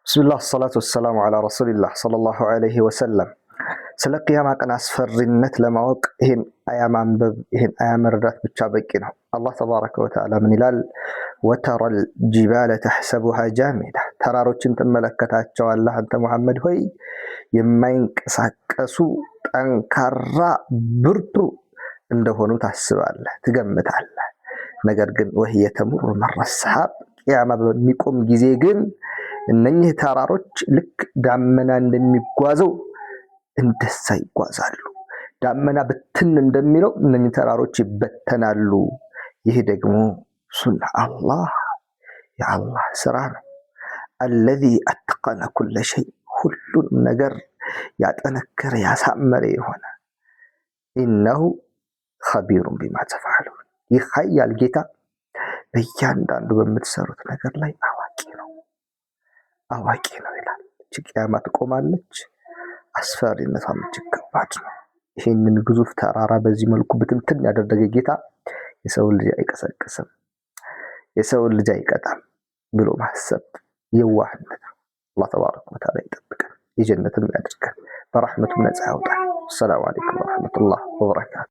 بسم الله الصلاة والسلام على رسول الله صلى الله عليه وسلم። ስለ ቅያማ ቀን አስፈሪነት ለማወቅ ይህን አያ ማንበብ፣ ይህን አያ መረዳት ብቻ በቂ ነው። አላህ تبارك وتعالى ምን ይላል? وترى الجبال تحسبها جامدة፣ ተራሮችን ትመለከታቸዋለህ አንተ ሙሐመድ ሆይ፣ የማይንቀሳቀሱ ጠንካራ ብርቱ እንደሆኑ ታስባለህ፣ ትገምታለህ። ነገር ግን وهي تمر مر السحاب፣ ቅያማ በሚቆም ጊዜ ግን እነኚህ ተራሮች ልክ ዳመና እንደሚጓዘው እንደዛ ይጓዛሉ። ዳመና ብትን እንደሚለው እነኚህ ተራሮች ይበተናሉ። ይህ ደግሞ صنع الله፣ የአላህ ስራ ነው። الذي أتقن كل شيء፣ ሁሉንም ነገር ያጠነከረ ያሳመረ የሆነ፣ إنه خبير بما تفعلون፣ ይህ ኃያል ጌታ በእያንዳንዱ በምትሰሩት ነገር ላይ አዋቂ ነው፣ አዋቂ ነው ይላል። እች ቅያማ ትቆማለች። አስፈሪነቷም እጅግ ከባድ ነው። ይህንን ግዙፍ ተራራ በዚህ መልኩ ብትንትን ያደረገ ጌታ የሰውን ልጅ አይቀሰቅስም፣ የሰውን ልጅ አይቀጣም ብሎ ማሰብ የዋህነት ነው። አላህ تبارك وتعالى ይጠብቀን፣ የጀነትም ያድርገን፣ በረሕመቱም ነፃ ያውጣን። السلام عليكم ورحمة الله وبركاته።